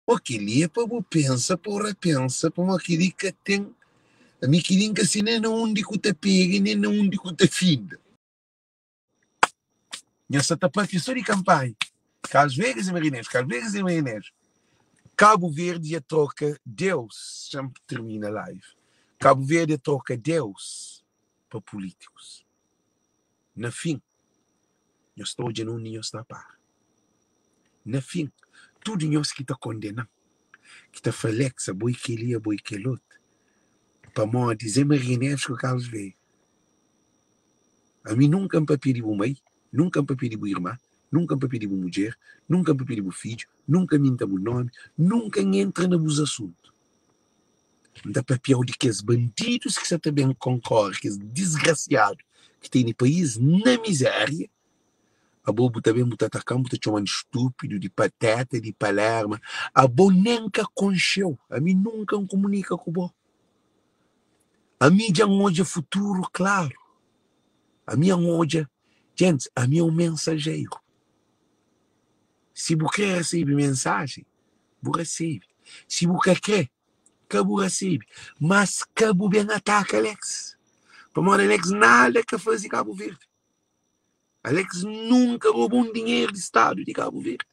Mo kel-li é pa bu pensa pa bu rapensa pamodi kel-li ka ten ami kel-li N ka si nen na undi ku ta pega nen na undi ku ta finda. Nha sa ta papia so di kanpanha Carlos Veiga Zé Maria Neves Carlos Veiga Zé Maria Neves Cabo Verde dja troka Deus Xa-m termina live Cabo Verde dja troka Deus pa pulítikus Na fin nhos ta odja na undi nhos ta para. Na fin, tudu nhos ki ta kondena-m, ki ta fla Alex abo é kel-li, abo é kel otu, pamodi Zé Maria Neves ku Carlos Veiga. Ami nunka N papia di bu mai, nunka N papia di bu irma, nunka N papia di bu mudjer, nunka N papia di bu fidju, nunka N minta bu nomi, nunka N entra na bus asuntu. N ta papiau di kes bandidus ki sa ta ben konkore, kes disgrasiadu ki tene país na mizéria. Abo bu ta ben bu ta ataka-m, bu ta txoma-m di stúpidu, di pateta, di palerma. Abo nen N ka konxe-u, ami nunka N kumunika ku bo. Ami dja N odja futuru klaru, ami N odja, djentis, ami é un mensajeru. Si bu krê resebe mensajen, bu resebe. Si bu ka krê, ka bu resebe. Mas ka bu ben ataka Alex. Pamodi Alex nada ka faze Kabu Verdi. Alex nunka roba un dinheru di stadu di Kabu Verdi.